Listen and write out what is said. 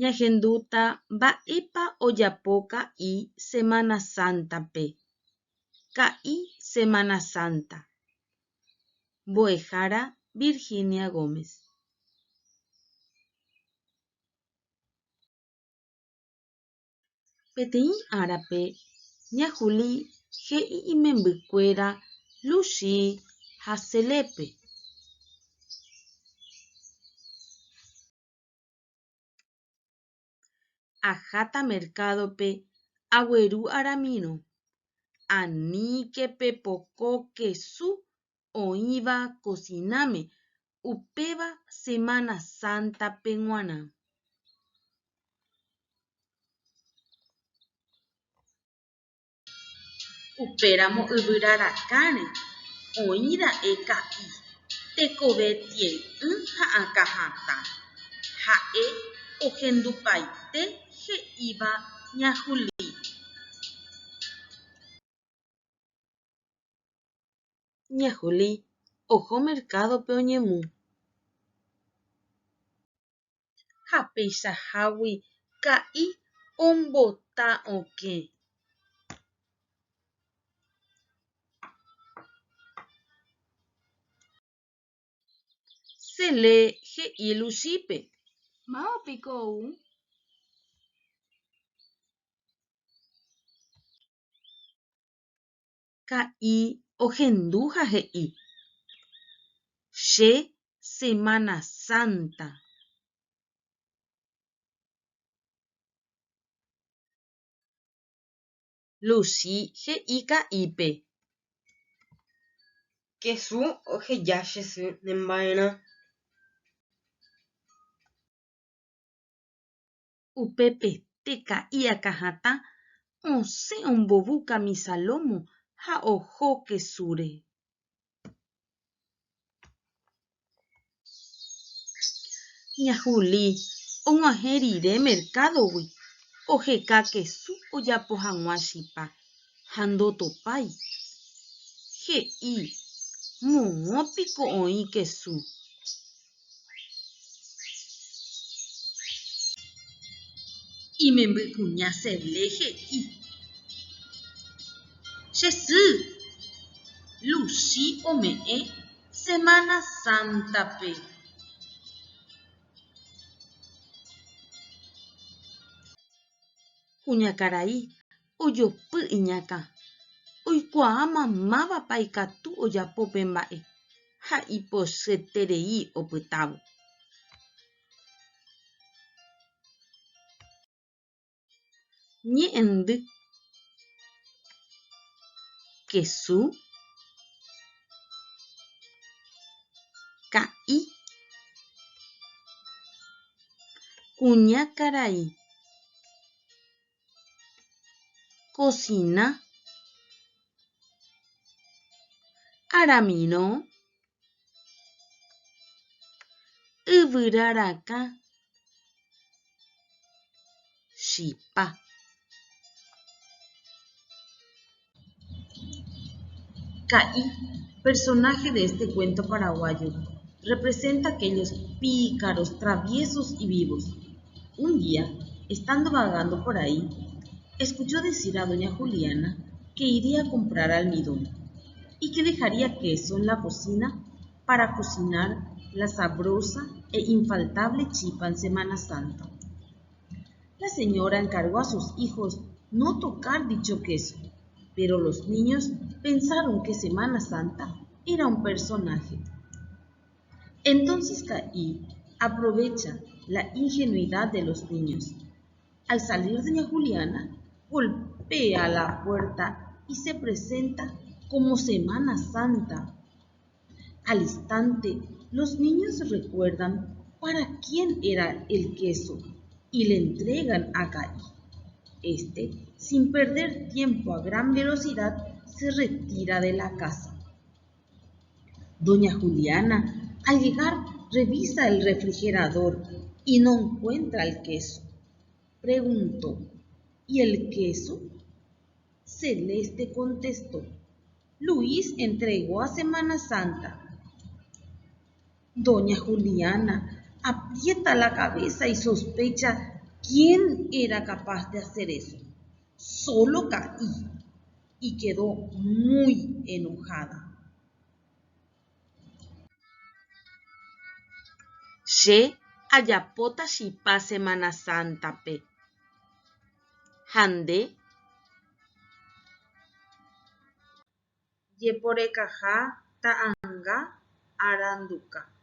Ñahendúta mba'épa ojapo Ka'i Semana Santa-pe. Ka'i Semana Santa. Mbo'ehára Virginia Gómez. Peteĩ árape ña Juli he'i imembykuéra Luchi ha Selépe. Aháta mercado-pe agueru aramirõ. Aníke pepoko kesu oĩva kosináme upéva Semana Santa-pe g̃uarã. Upéramo yvyra rakãre oĩra'e ka'i tekove tie'ỹ ha akãhatã. Ha'e ohendupaite he'íva ña Juli. Ña Juli oho mercado-pe oñemu. Ha peichahágui ka'i ombota okẽ. Sele he'i Luchípe. Mávapiko ou? Ka'i ohendu ha he'i. Che Semana Santa. Luchi he'i Ka'ípe. Kesu oheja che sy nemba'erã. Upepete ka'i akãhatã osẽ ombovu kamisa lómo ha oho kesúre. Ña Juli og̃uahẽ rire mercado-gui oheka kesu ojapo hag̃ua chipa ha ndotopái. He'i moõpiko oĩ kesu. Imembykuña Sele he'i. Che sy! Luchi ome'ẽ Semana Santa-pe. Kuñakarai ojopy iñakã, oikuaáma mávapa ikatu ojapo pe mba'e ha ipochyeterei opytávo. Ñe'ẽndy. Kesu. Ka'i. Kuñakarai. Kosina. Aramirõ. Yvyra rakã. Chipa. Ka'i, personaje de este cuento paraguayo, representa aquellos pícaros, traviesos y vivos. Un día, estando vagando por ahí, escuchó decir a doña Juliana que iría a comprar almidón y que dejaría queso en la cocina para cocinar la sabrosa e infaltable chipa en Semana Santa. La señora encargó a sus hijos no tocar dicho queso, pero los niños pensaron que Semana Santa era un personaje. Entonces Caí aprovecha la ingenuidad de los niños. Al salir doña Juliana, golpea la puerta y se presenta como Semana Santa. Al instante, los niños recuerdan para quién era el queso y le entregan a Caí. Este, sin perder tiempo a gran velocidad, se retira de la casa. Doña Juliana, al llegar, revisa el refrigerador y no encuentra el queso. Preguntó, ¿y el queso? Celeste contestó, Luis entregó a Semana Santa. Doña Juliana aprieta la cabeza y sospecha ¿Quién era capaz de hacer eso? Solo Ka'i. Y quedó muy enojada. Che ajapóta chipa Semana Santa-pe. Ha nde? Jeporekaha ta'ãnga aranduka.